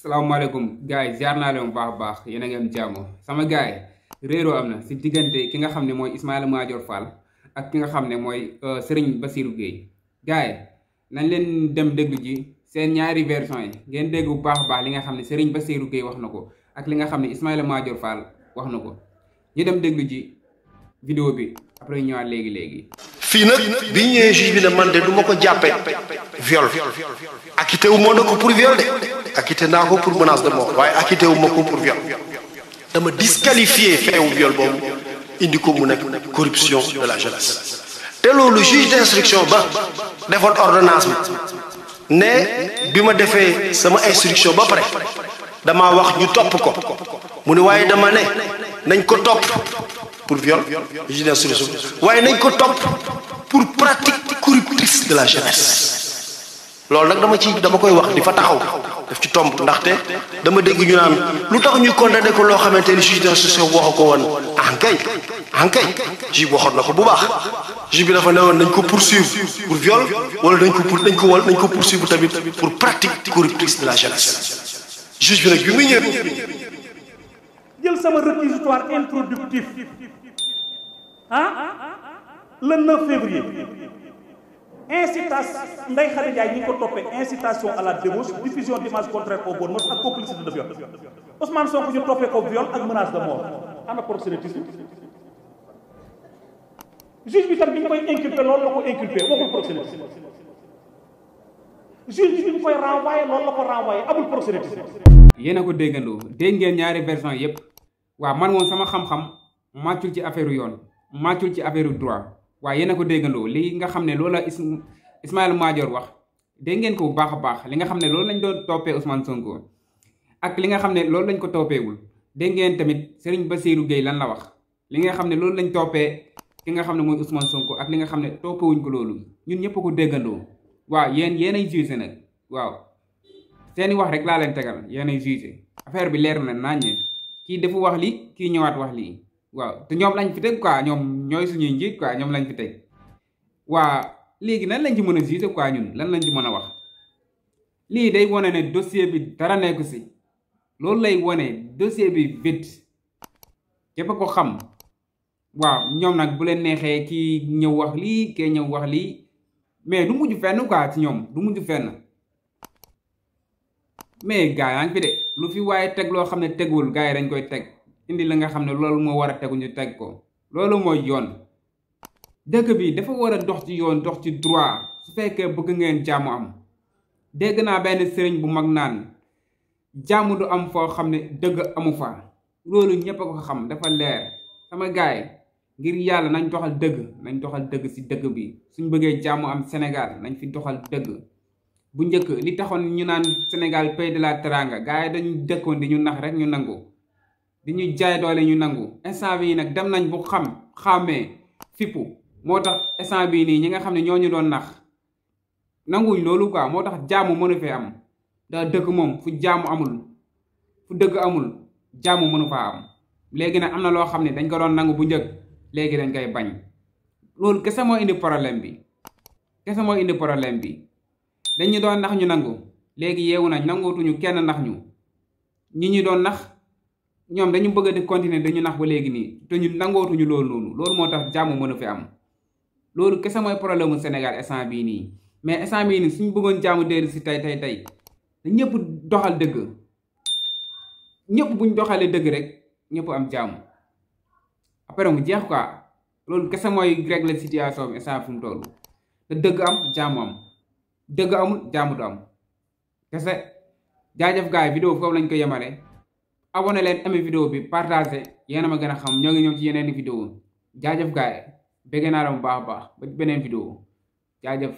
salaamaaleykum gars yi ziar naa leen bu baax a baax yéen a ngi am jàmm sama gars yi réeroo am na si diggante ki nga xam ne mooy Ismaïla Madior Fall ak ki nga xam ne mooy Serigne Bassirou Gueye gars yi nañ leen dem déglu ji seen ñaari version yi ngeen dégg bu baax a baax li nga xam ne Serigne Bassirou Gueye wax na ko ak li nga xam ne Ismaïla Madior Fall wax na ko ñu dem déglu ji vidéo bi après ñëwaat léegi. fii nag bi ñu ñëwee juge bi ne man de du ma ko jàppee viol acquitté wu ma ko pour viol de acquitté naa ko pour menace de mort waaye acquitté wu ma ko pour viol dama disqualifié feewu viol boobu indi ko mu nekk corruption de la jeunesse te loolu juge d'instruction ba defoon ordonnance bi ne bi ma defee sama instruction ba pare damaa wax ñu topp ko mu ne waaye dama ne nañ ko topp pour viol juge d'instruction waaye nañ ko topp pour pratique corruptrice de la jeunesse loolu nag dama koy wax di fa taxaw daf ci tomb ndaxte dama dégg ñu naan lu tax ñuy condamné ko loo xamante ni juge d'instruction waxu ko woon ankay juge waxoon na ko bu baax juge bi dafa ne woon nañ ko poursuivre pour viol wala nañ ko poursuivre tamit pour pratique corruptrice de la jeunesse juge bi nag bi muy ñëw jël sama réquisitoire introductif le 9 février incitation Ndeye Khady Ndiaye ñi ko toppee incitation à la débauche diffusion d'images contraires aux bonnes mœurs ak complicité de viol Ousmane Sonko ñu toppee ko viol ak menace de mort ana proxénétisme juge bi tam bi ñu koy inculpé loolu la ko inculpé waxul proxénétisme juge bi ñu koy renvoyé loolu la ko renvoyé amul proxénétisme. yéen a ko déggandoo dégg ngeen ñaari version yépp waaw man moom sama xam-xam màccul ci affaire yoon màccul ci affaire droit waaye yéen a ko déggandoo li nga xam ne loolu la Ismaïla Madior wax dégg ngeen ko bu baax a baax li nga xam ne loolu lañ doon toppee Ousmane Sonko ak li nga xam ne loolu lañ ko toppeewul dégg ngeen tamit Serigne Bassirou Gueye lan la wax li nga xam ne loolu lañ toppee ki nga xam ne mooy Ousmane Sonko ak li nga xam ne toppewuñ ko loolu ñun ñëpp a ko déggandoo waaw yéenay jugé nag waaw seeni wax rek laa leen tegal yéenay jugé affaire bi leer na naññe kii dafa wax li kii ñëwaat wax lii waaw te ñoom lañ fi teg quoi ñoom ñooy suñuy njiit quoi ñoom lañ fi teg waa léegi nan lañ ci mën a juger quoi ñun lan lañ ci mën a wax lii day wane ne dossier bi dara nekku si loolu lay wane dossier bi vide képp a ko xam waaw ñoom nag bu leen neexee kii ñëw wax lii kee ñëw wax lii mais du mujj fenn quoi ci ñoom du mujj fenn mais gars yaa ngi fi de lu fi waaye teg loo xam ne tegul gars yi dañ koy teg indi la nga xam ne loolu moo war a tegu ñu teg ko loolu mooy yoon dëkk bi dafa war a dox ci yoon dox ci droit su fekkee bëgg ngeen jàmm am dégg naa benn sëriñ bu mag naan jàmm du am foo xam ne dëgg amu fa loolu ñépp a ko xam dafa leer sama gaay ngir yàlla nañ doxal dëgg ci dëkk bi suñ bëggee jàmm am Sénégal nañ fi doxal dëgg bu njëkk li taxoon ñu naan Sénégal pays de la teranga gars yi dañu dëkkoon di ñu nax rek ñu nangu di ñu jaay doole ñu nangu instant bii nag dem nañ bu xàmmee fippu moo tax instant bii nii ñi nga xam ne ñoo ñu doon nax nanguñ loolu quoi moo tax jàmm mënu fee am daa dëkk moom fu jàmm amul fu dëgg amul jàmm mënu faa am léegi nag am na loo xam ne dañ ko doon nangu bu njëkk léegi dañ koy bañ loolu kese moo indi problème bi dañu doon nax ñu nangu léegi yeewu nañ nangootuñu kenn nax ñi ñu doon nax ñoom dañu bëgg di continuer dañu nax ba léegi nii te ñu nangootuñu loolu moo tax jàmm mën a fi am loolu kese mooy problème mu Sénégal instant bii nii mais instant bii nii suñu bëggoon jàmm dellu si tey da ñëpp doxal dëgg ñëpp buñ doxalee dëgg rek ñëpp am jàmm après mu jeex quoi loolu kese mooy régler situation bi instant fu mu toll te dëgg am jàmm am dëgg amul jàmm du am kese jaajëf gars yi vidéo foofu lañ ko yemale abonné leen aimé vidéo bi partagé yéen a ma gën a xam ñoo ngi ñëw ci yeneen i vidéo jaajëf gars yi bëgg naa la bu baax a baax ba beneen vidéo jaajëf